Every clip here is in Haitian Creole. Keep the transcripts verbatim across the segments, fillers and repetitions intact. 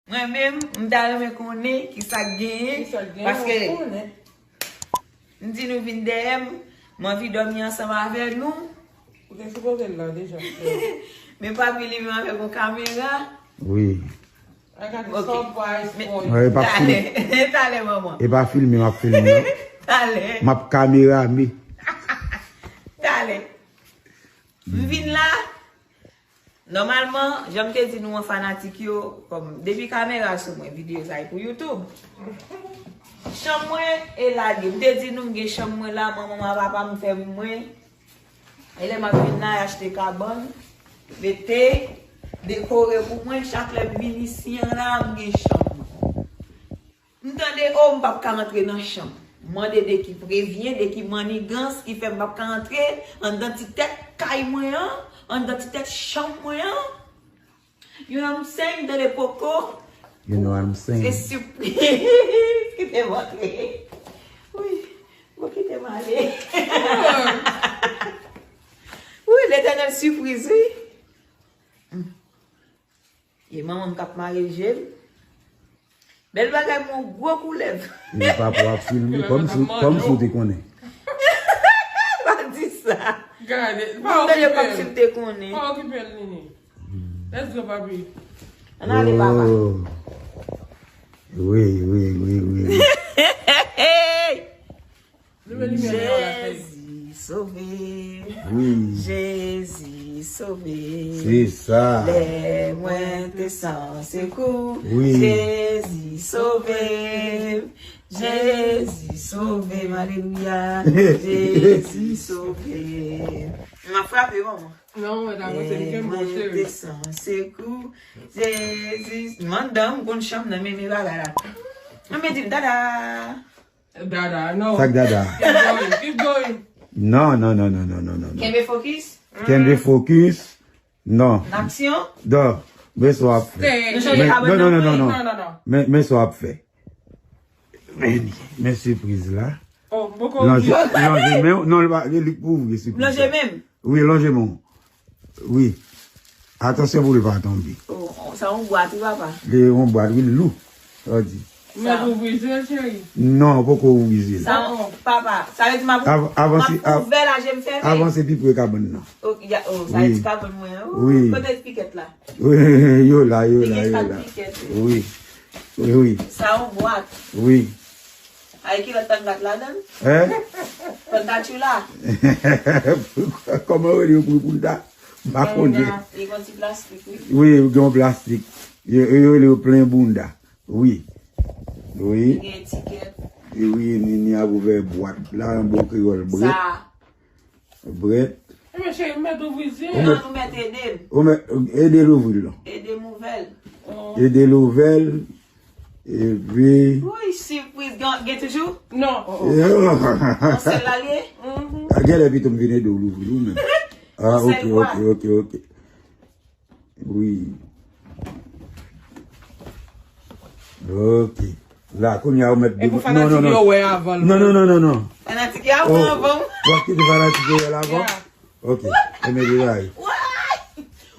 Mwen menm, m ta renmen konnen ki sa k genyen, paske m di nou vin dèyè m, m anvi dòmi ansanm avè nou. Ou te sipoze l la deja. Men papi li menm avèk yon kamera. Wi. Ay, gade sa w pral fè. Mwen, e pa filme. Talè, talè, manman. E pa filme, m ap filme, non. Talè. M ap kamerame. Talè. M vin la. Nòmalman, jan m te di nou an fanatik yo, kòm depi kamera sou mwen, videyo sa e pou YouTube. Chanm mwen e lage. M te di nou m gen chanm mwen la, manman m ak papa m fè mwen. E lè m ap vin la, y achte kabann, mete, dekore pou mwen. Chak lè m vin isi an la, m gen chanm mwen. M tande, o, m p ap ka rantre nan chanm. M mande de ki prevyen, de ki mannigans ki fè m p ap ka rantre anndan ti tèt kay mwen an, anndan ti tèt chanm mwen an. You know what I'm saying? M tande poko. You know what I'm saying? Se sipriz. Kite m antre. Wi. Bon, kite m ale. Wi, Letènèl sipriz, wi. E manman m k ap mare je l. Bèl bagay, m wè yon gwo koulèv. Epi papa w ap filme, kòmsi, kòmsi w te konnen. Pa di sa. Gade, pa okipe l. Kòmsi m te konnen. Pa okipe l, Nini. Let's go, papi. Ann ale, papa. Oh. Wi, wi, wi, wi, wi. Hey! Jezi sove m. Wi. Jezi sove m. Se sa. Lè mwen te san sekou. Wi. Jezi sove m. Jezi sove m. Alelouya. Jezi sove m. M ap frape, manman. Non, mwen ta panse li gen bon cheri. Lè mwen te san sekou. Jezi. Mandan, m konn chanm nan, men, men bagay la. Mwen di m, dada. Dada, no. Sa k dada? Keep going, keep going. Non, non, non. Kenbe fokis. Kenbe fokis. Non. N aksyon. Non. Men sa w ap fè. Stay. Nou chanje kabann nan. Non, non, non, non. Non, non, non. Men, men sa w ap fè. Men, men sipriz la. Oh, m poko ouvri. Lonje, lonje men w. Non, li pa, li k pou ouvri sipriz la. Lonje men m. Wi, lonje men w. Wi. Atansyon pou li pa tonbe. Oh, sa yon bwat, wi, papa. Li yon bwat, wi, lou. Sa di. Ou mèt ouvri je l, cheri? Non, ou poko ouvri je l. Sa, papa, sa vle di m ap, av-, avanse, m ap ouvè la, je m fèmen. Avanse pi pre kabann nan. Oh, ya, oh, sa vle di kabann mwen an. Oh, wi. Kote pikèt la? Wi, yo la, yo la, yo la. Li gen kat pikèt, wi. Wi. Wi, wi. Sa yon bwat. Wi. Ay, kilòt tangat ladan l? Hein? Tangat la. Kòman yo rele yo pou, pou l ta? M pa konnen. Li gen yon ti plastik, wi. Wi, gen yon plastik. Yo, yo, yo rele yo plen bounda. Wi. Wi. Li gen etikèt. E wi, Nini ap ouvè bwat la, an bon kreyòl, brèt. Sa. Brèt. Ebyen, cheri, m mèt ouvri je l. Non, nou mèt ede l. Ou mèt ede l ouvri l, non? Ede m ouvè l. Oh. Ede l ouvè l. Epi. Woy, sipriz. Gen, gen toujou? Non. Oh, oh. Nan sèl la l ye? Mhm. A, genlè pito m vin ede w louvri l ou menm. Ah, ok, ok, ok, ok. Wi. Ok. La, kounye a ou mèt. E pou fanatik yo wè avan l. Non, non, non, non, non. Fanatik yo wè avan. W ap kite fanatik yo wè l avan? Ya. Ok. Enben, li bay. Woy!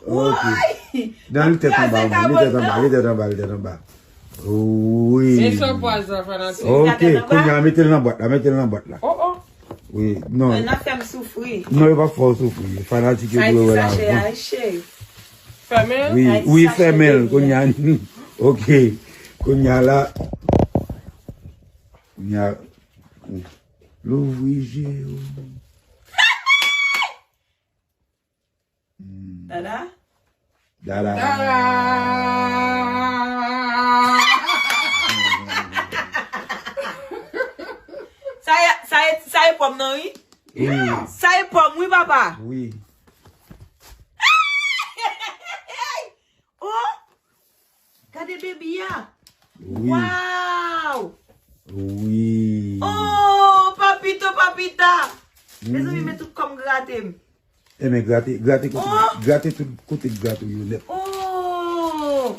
Ok. Woy! Non, li tèt anba, li tèt anba, li tèt anba, li tèt anba. Wi. Se sèpwaz la, fanatik. Ok, kounye a, mete l nan bwat la, mete l nan bwat la. Oh, oh. Wi, non. N ap fè m soufri. Non, yo p ap fè w soufri. Fanatik yo dwe wè l avan. Sa e ti sachè a, cheri. Fèmen l? Wi, wi, fèmen l, kounye a. Ok. Kounye a la. Kounye a. Louvri je w. Hmm. Dada? Dada. Dada. Sa e, sa e, sa e pòm nan, wi. Wi. Sa e pòm, wi, papa. Wi. Oh! Gade baby a. Wi. Wow! Wi. Oh, papito, papita. Mezanmi, men tout kò m grate m. Enben, grate, grate kote, grate tout kote grate w yo nèt. Oh!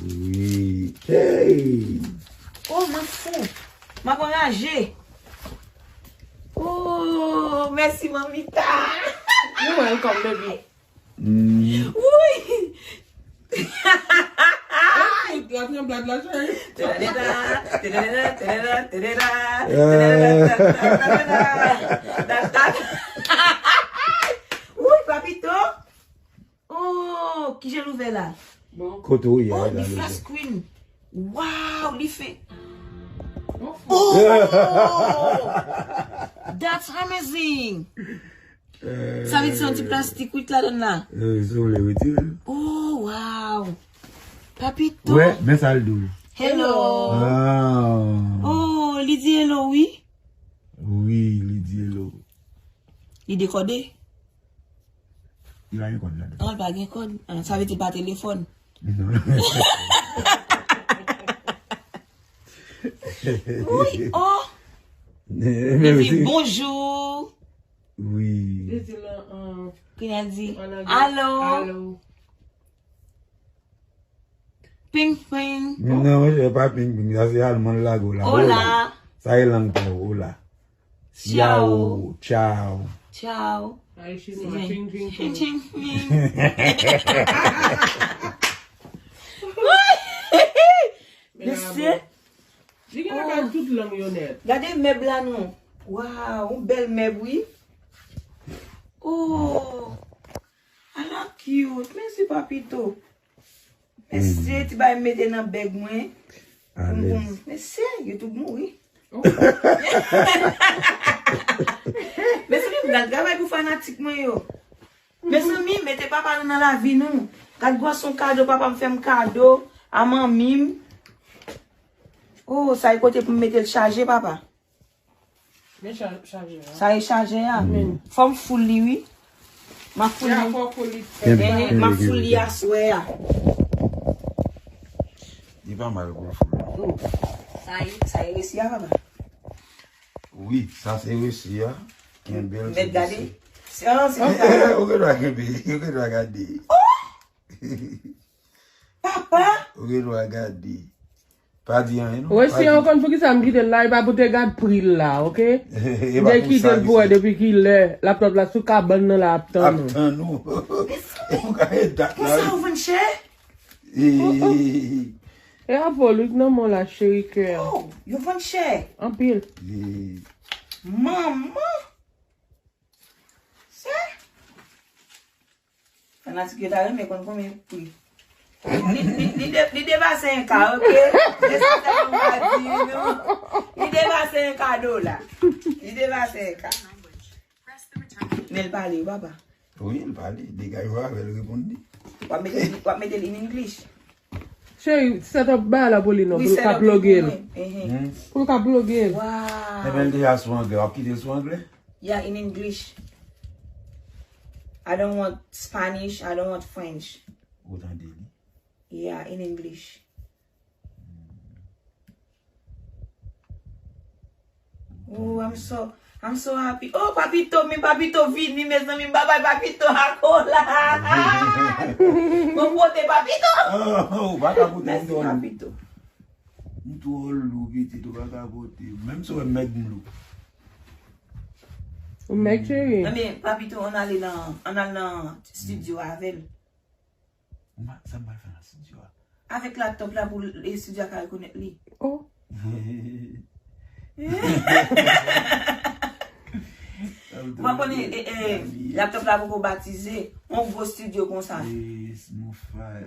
Wi. Hey! Oh, mwen fou. M ap anraje. Oh, mèsi, manmita. You're welcome, baby. Mm. Wi! Patron blad la, cheri. Tadada, tadada, tadada, tadada, Euh, tadada, tadada. Woy, Papito. Oh, kijan l ouvè la? Kote w ye Oh, a la li flash deja? Screen. Wow, li fè. Bon, Oh! That's amazing. Sa vle di se yon ti plastik wi k ladan la. Euh, si w vle retire l. Oh, wow. Papito. Wè, men sa l di w. Hello. Ah. Oh, li di hello wi. Wi, li di hello. Li dekode. Li pa gen kòd ladan. Oh, li pa gen kòd. Ah, sa vle di pa telefòn. Non. Wi, oh. Men Li wi, di si- bonjou. Wi. Li di lan an Kounye a l di an anglè. Alo. Alo. Ping ping. Non, monchè, pa ping ping. Sa se alman lage w la. Hola. Sa e lang pa w, hola. Ciao. Yao, ciao. Ciao. Ay, chinwa. Ching, ching, Ching ching. ching ching. Mesye. Li gen lakay tout lang yo nèt. Gade mèb la non. Wow, yon bèl mèb wi. Oh. Ala cute. Mèsi Papito. Mesye, ti bay mete nan bèg mwen. Boum, boum. Alèz. Mesye, YouTube mouri. Mesye, m pral travay pou fanatik mwen yo. Mezanmi, mete papa nou nan lavi nou. Gad gwason kado papa m fè m kado a manmi m. Oh, sa e kote pou m mete l chaje, papa. Men cha- chaje a. Sa e chaje a. Fò m full li, wi. M ap full Ya, li. fò full li. Kenbe, Eh, kenbe, m ap full kenbe, li kenbe. Aswè a. Li pa mal pou full. Oh, sa e, sa e resi a, papa. Wi, sa se resi a. Kenbe l. Mèt gade. Se Se an, se an. Ou gen dwa kenbe, ou gen dwa gade. Papa. Ou gen dwa gade. Pa di anyen non. Resi an, ou konn poukisa m kite l la, e pa pou te gad pri l la, oke? M te kite l pou wè depi kilè laptòp la sou kabann nan la ap tann ou. Ap tann ou. Ou gade dat la. Konsa ou vann chè? Ee. E a volik nan men w la, cheri kè. Oh, yo vann chè. Anpil. Ee. Manman. Sè. Fanatik yo ta renmen konn konbyen pri. Li, li, li, de- li depase yon ka, oke? Se sa sèlman m ka di nou. Li depase yon ka dola. Li depase yon ka. Men l pale, wi, papa. Wi, l pale. Degaj ou avè l, reponn li. W ap mete, w ap mete l in English. Cheri, set up bagay la pou li non, pou l ka ploge l. Pou l ka ploge l. Wow. Ebyen, l deja sou anglè. W ap kite l sou anglè? Yeah, in English. I don't want Spanish, I don't want French. Ou tande li? Yeah, in English. Oh, I'm so, I'm so happy. Oh, Papito, men Papito vini, mezanmi, m pa bay Papito akola. Mwen pote Papito. Oh, ou pa ka pote Mèsi, m twò lou. Papito. M twò lou, pitit, ou pa ka pote. Menm si w wè m mèg, m lou. Ou mèg, cheri? Ebyen, Papito, ann ale nan, ann al nan studio avè l. Ou ma- sa m pral fè nan studio a? Avèk laptop la pou l- e studio a ka rekonèt li. Oh. Ou pa konnen, e, e, laptop la poko batize. Yon gwo studio konsa. Yes, mon frè.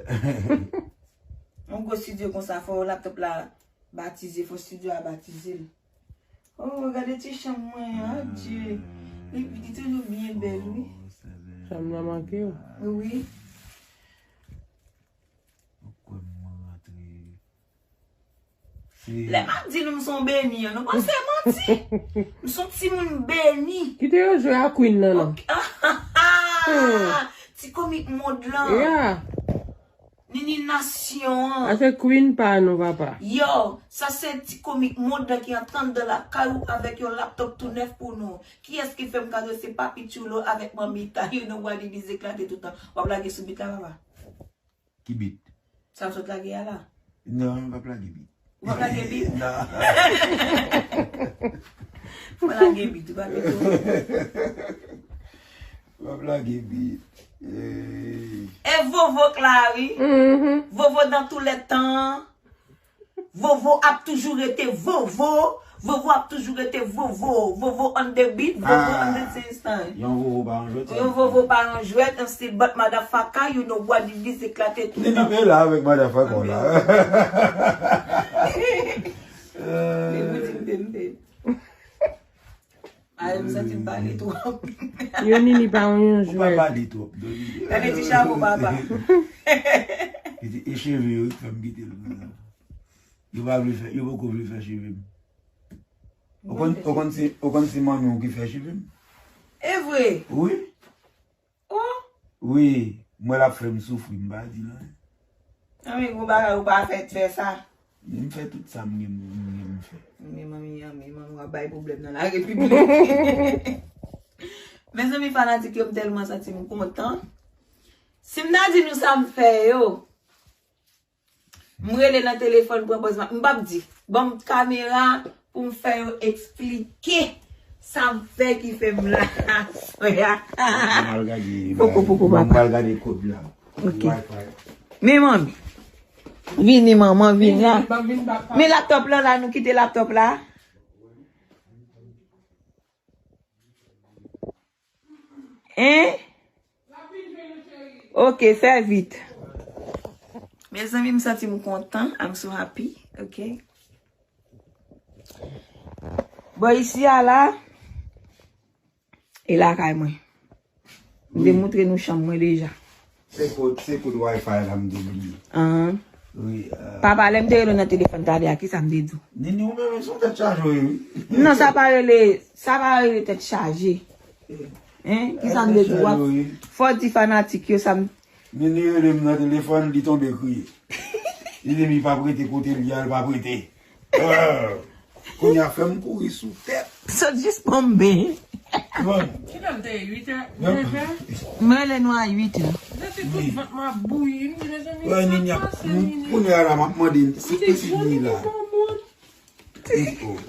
Yon gwo studio konsa, fò laptop la batize, fò studio a batize l. Oh, gade ti chanm mwen, adye. Li, li toujou byen bèl, wi. Chanm nan manke w. Wi. Ou kwè m rantre. Lè m ap di nou m se yon beni, an, nou panse manti. M se yon timoun beni. Kite yo jwe a Queen nan, non. Ti komik mond lan. Yeah. Nini nasyon an. A se Queen pa nou, papa. Yo, sa se ti komik mond lan ki antann dan lakay ou avèk yon laptop tou nèf pou nou. Kiyès ki fè m kado se Papi Chulo avèk Manmi Tayo nan Wadi Biz eklate toutan. W ap lage sou bit la, papa? Ki bit? Sa m sot lage a la? Non, m p ap lage bit. Ou p ap lage bit? Non. Ou lage bit, ou pa bit. M p ap lage bit. Ee. E Vovo k la, wi. Mhm. Vovo dans tous les temps. Vovo ap toujou rete Vovo. Vovo ap toujou rete Vovo. Vovo on the beat, Vovo on the things time. Yon Vovo pa yon jwèt. Yon Vovo pa yon jwèt, yon still but motherfucker, you know what it is, eklate tou. Nini pe la avèk motherfucker la. Li pou di m pe, m pe. Ay, m santi m pale twòp. Yo, Nini pa yon jwèt. Ou pa pale twòp, Nini. Gade ti chapo papa. E cheve yo ki fè m kite l konsa. Yo pa vle fè, yo poko vle fè cheve m. Ou konn, ou konn se, ou konn se manmi w ki fè cheve m? E vre? Wi. Oh! Wi, mwen l ap fè m soufri, m pa di l anyen. Anmwey, gon bagay ou pa fè, fè sa. Men m fè tout sa m gen, m gen m fè. Men manmi an, men manmi w ap bay pwoblèm nan la repiblik. Mezanmi fanatik yo, m tèlman santi m kontan. Si m ta di nou sa m fè yo, m rele nan telefòn pran pòz, m p ap di. Ban m kamera pou m fè yo eksplike sa m fè ki fè m la aswè a. Poko, poko, papa. M al gade kòd la. Ok. Men manmi. Vini manman, vini la. Men laptòp la, la, nou kite laptòp la. Hein? Ok, fè vit. Mezanmi, m santi m kontan. I'm so happy. Ok. Bon, isi a la, e lakay mwen. M te montre nou chanm mwen deja. Se kòd, se kòd Wi-Fi la m te bliye. Ahan. Wi. Papa, lè m te rele w nan telefòn talè a, kisa m te di w? Nini, ou menm, se yon tèt chaje w ye, wi. Non, sa pa rele, sa pa rele tèt chaje. Hein? Kisa m te di w? Fò w di fanatik yo sa m. Nini rele m nan telefòn, li tonbe kriye. Li di m li p ap rete kote l ye a, l p ap rete. Kounye a fè m kouri sou tèt. Sot jis tonbe. Kilè m te ye? Uit è? Nèf è? Mwen rele nou a uit è. Mezanmi, tout vant mwen ap bouyi. M di, mezanmi, sa k pase Nini? Kounye a la, m ap mande, se ki Nini la?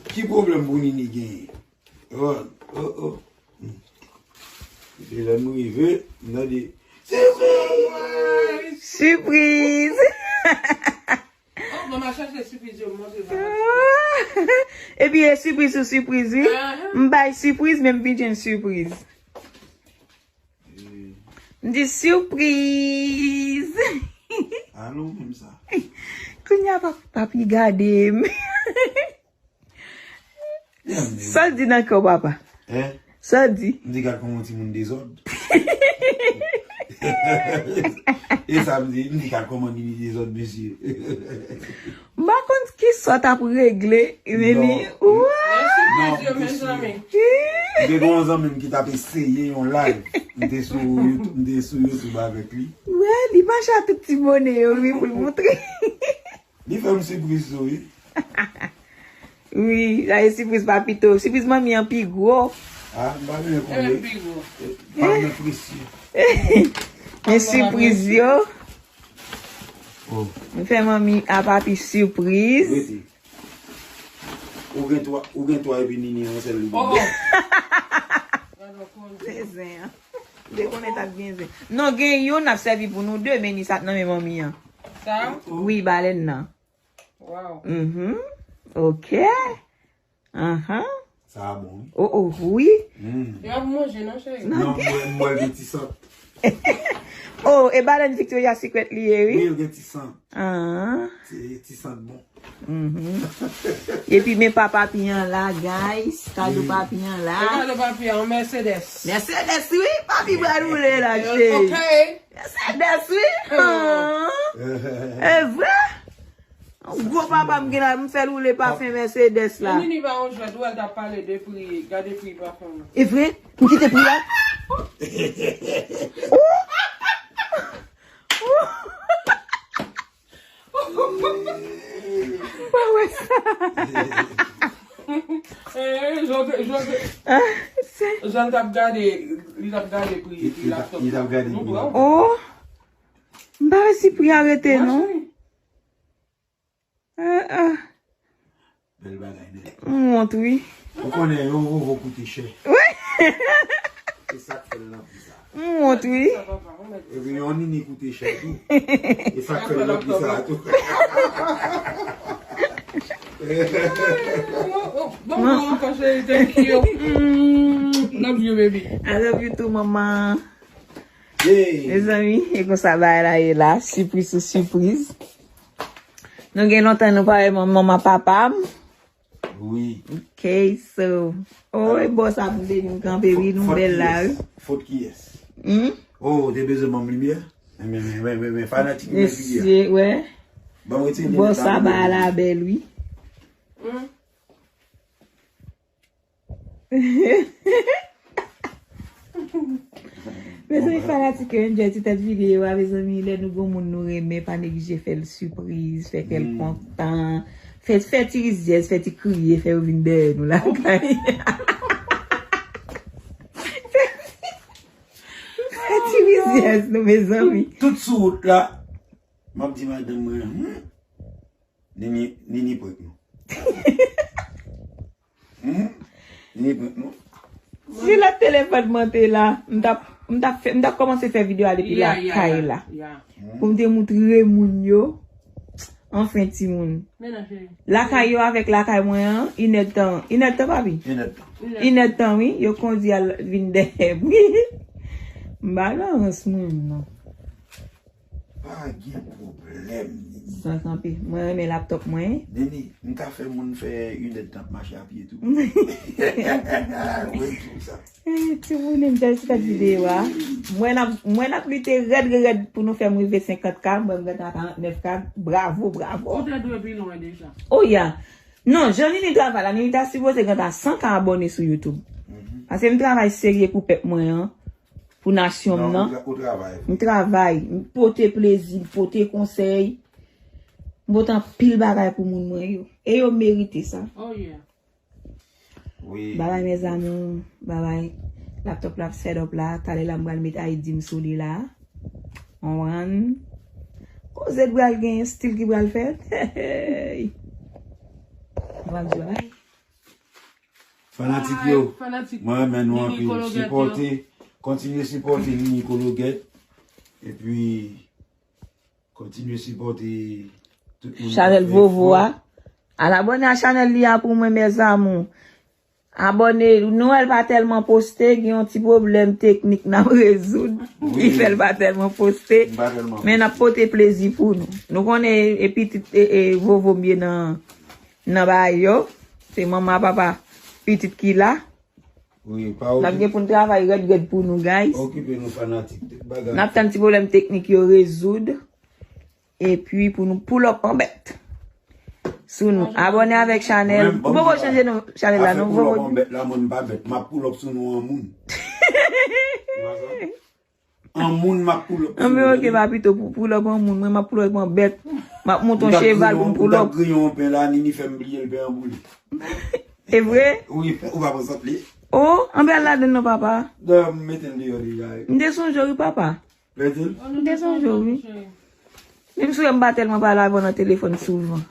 Ki pwoblèm pou Nini genyen? Oh, oh, oh. Epi lè m rive, m tande, sipriz! Sipriz! Oh, manman chache sipriz yo, m montre manman. Epi e sipriz sou sipriz, wi. M bay sipriz, men m vin jwenn sipriz. M di sipriz! Alo, menm sa. Kounye a, pap-, papi gade m. Sa l di nan kè w, papa? Hein? Sa l di? M di, gad kòman timoun dezòd. E sa m di, m di, gad kòman Nini dezòd, mesye. M pa konn kisa w t ap regle, Nini. Mèsi, mèsi, mezanmi. M te gen yon zanmi m ki t ap eseye yon live. M te sou, m te sou YouTube avèk li. Wè, li mache a tout ti bone yo, wi, pou l montre. Li fè m sipriz tou, wi. Wi, sa e sipriz papito. Sipriz manmi an pi gwo. Ah, m pa bezwen konnen. Pi gwo. Pa nan presye. Men sipriz yo. Oh. M fè manmi a papi sipriz. Rete. Ou gen twa, ou gen twa epi Nini yon sèl li gen. Oh, oh. Se zen an. M te konnen t ap gen zen. Non, gen youn ap sèvi pou nou de, men ni sa t nan men manmi an. Sa? Wi, balèn nan. Wow. Mhm. Ok. Ahan. Sa a bon, wi. Oh, oh, wi. Mm. Yo ap manje, non, cheri? Non, m wè, m wè l gen ti sant. Oh, e balèn Victoria Secret li ye, wi. Wi, l gen ti sant. Ah. Ti, ti sant bon. Mhm. Epi men pa papi an la, guys. Kado papi an la. E kado papi an, yon Mercedes. Mercedes, wi. Papi pral woule la, cheri. Ok. Mercedes, wi. Ah. E vre? Gwo papa m gen la, m fè l woule pafen Mercedes la. Nini pa yon jwèt, ou wè l t ap pale de pri, gade pri pafen an. E vre? M kite pri a? M pa wè sa. Eh, Jan te, Jan te, Jan t ap gade, li t ap gade pri laptop la. Li t ap gade pri laptop. Oh, m pa wè si pri a rete non. Ah, ah. Bèl bagay nèt. M wont, wi. Ou konnen yon vovo koute chè. Wi. Se sa k fè l nan pri sa. M wont, wi. Epi yon nini koute chè tou. E sa k fè l nan pri sa tou. Bon, bon, ankò, cheri, thank you. Mm. Love you, baby. I love you too, manman. Hey. Mezanmi, e konsa bagay la ye la, sipriz sou sipriz. Nou gen lontan nou pa wè manman papa m. Wi. Ok, so. Oh, e bò sa pou te vin kanpe, wi, nou bèl la, wi. Fòt kiyès? Hmm? Oh, te bezwen ban m limyè? Men, men, men, men, men, fanatik mwen figi a. Mesye, wè. Ban m retire linèt la. Bò sa ba la bèl, wi. Hmm. Mezanmi, fanatik yo, enjoy ti tèt videyo a, mezanmi, lè nou gon moun nou renmen, pa neglije fè l sipriz, fè kè l kontan, fè, fè ti rizyèz, fè ti kriye, fè yo vin dèyè nou lakay. Fè ti rizyèz nou, mezanmi. Tout, tout sou wout la, m ap di madanm mwen, hmm, Nini, Nini prank nou. Hmm? Nini prank nou. Si lòt telefòn mwen te la, m t ap, m t ap fè, m t ap kòmanse fè videyo a depi lakay la. Pou m te moutre moun yo. Anfen, timoun. Lakay yo avèk lakay mwen an, inèdtan. Inèdtan, papi? Inèdtan. Inèdtan, wi. Yo kondi al vin dèyè m, wi. M pa nan rans mwen, non. Pa gen pwoblèm, Nini. San kanpe. Mwen renmen laptop mwen. Nini, m ka fè moun fè inèdtan ap mache a pye tou. Wi, tou sa. Eh, timoun, enjoy ti tèt videyo a. Mwen ap, mwen ap lite rèd, rèd, rèd pou nou fè m rive senkant K. Mwen, m gentan karannèf K. Bravo, bravo. Ou te dwe pi lwen deja. Oh, yeah. Non, jan Nini travay la, Nini ta sipoze gentan san K abòne sou YouTube. Mhm. Paske m travay serye pou pèp mwen an, pou nasyon m nan. Non, ou tra-, ou travay vre. M travay, m pote plezi, m pote konsèy. M pote anpil bagay pou moun mwen yo. E yo merite sa. Oh, yeah. Wi. Babay, mes amours. Babay. Laptop la ap set up la. Talè la, m pral met I D m sou li la. Konprann? Koze k pral gen, stil ki pral fèt. Hey. M pral di babay. Fanatik yo, mwen renmen nou anpil. Sipòte, kontinye sipòte Nini Kologèt. Epi, kontinye sipòte tout moun k ap fè efò. Chanèl Vovo a. Al abòne a chanèl li a pou mwen, mes amours. Abòne, Noël pa tèlman poste, gen yon ti pwoblèm teknik n ap rezoud. Wi. Ki fè l pa tèlman poste. M pa tèlman poste. Men n ap pote plezi pou nou. Nou konnen e pitit e, e Vovo m ye nan, nan bagay yo. Se manman, papa, pitit ki la. Wi, pa okipe. N ap gen pou n travay rèd rèd pou nou, guys. Okipe nou fanatik, tout bagay. N ap tann ti pwoblèm teknik yo rezoud. Epi pou nou pull up an bèt. Sou nou. Abòne avèk chanèl. Ou poko chanje non chanèl la, non, Vovo. Pull up an bèt la, mwen m pa bèt. M ap pull up sou nou an moun. An moun m ap pull up sou nou. Anben, ok, Papito, pou pull up an moun, mwen m ap pull up an bèt. M ap monte yon cheval pou m pull up. M t ap griyen yon pen la, Nini fè m bliye l pen an boule. E vre? Wi, ou pa pran sant li. Oh, anben al ladann non, papa. Dayè, m mete l deyò deja. M te sonje w wi, papa. Pèdi l? M te sonje w wi. Menm si w wè m pa tèlman pale avè w nan telefòn souvan.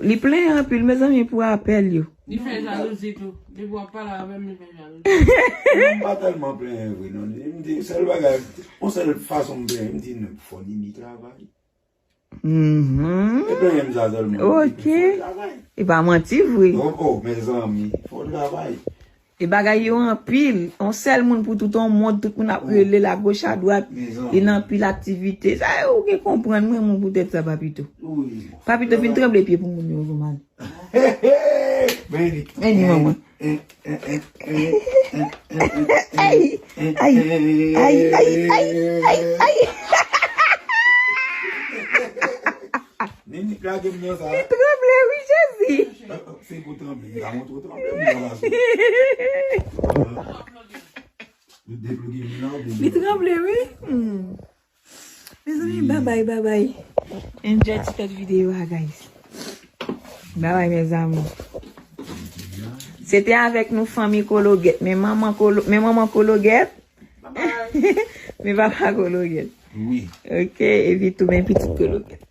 Li plenyen anpil, mezanmi, pou apèl yo. Li fè jalouzi tou. Depi w ap pale avè m, li fè jalouzi. Non, m pa tèlman plenyen vre, non. M di, sèl bagay, yon sèl fason m plenyen, m di, non, fò Nini travay. Mhm. E plenyen m sa sèlman. Ok. Fò travay. E pa manti vre. Oh, oh, mezanmi, fò travay. E bagay yo anpil. Yon sèl moun pou tout yon mond, tout moun ap rele l agoch adwat. Li nan anpil aktivite. Sa yo gen konprann mwen, mwen poutèt sa, Papito. Wi. Papito fin tranble pye pou moun yo, Roman. Hey, hey, hey. Beni. Beni, manman. Ay, ay, ay, ay, ay, ay. Nini lage m nan sa. Li tranble, wi, Jezi. Se pou tranble, m ka montre w tranble, m nan la sou. Li tranble, wi. Hmm. Mezanmi, babay, babay. Enjoy ti tèt videyo a, guys. Babay, mes amours. Se te avèk nou fanmi Kologèt. Men manman Kolo-, men manman Kologèt. Men papa Kologèt. Wi. Ok, epi tou men pitit Kologèt.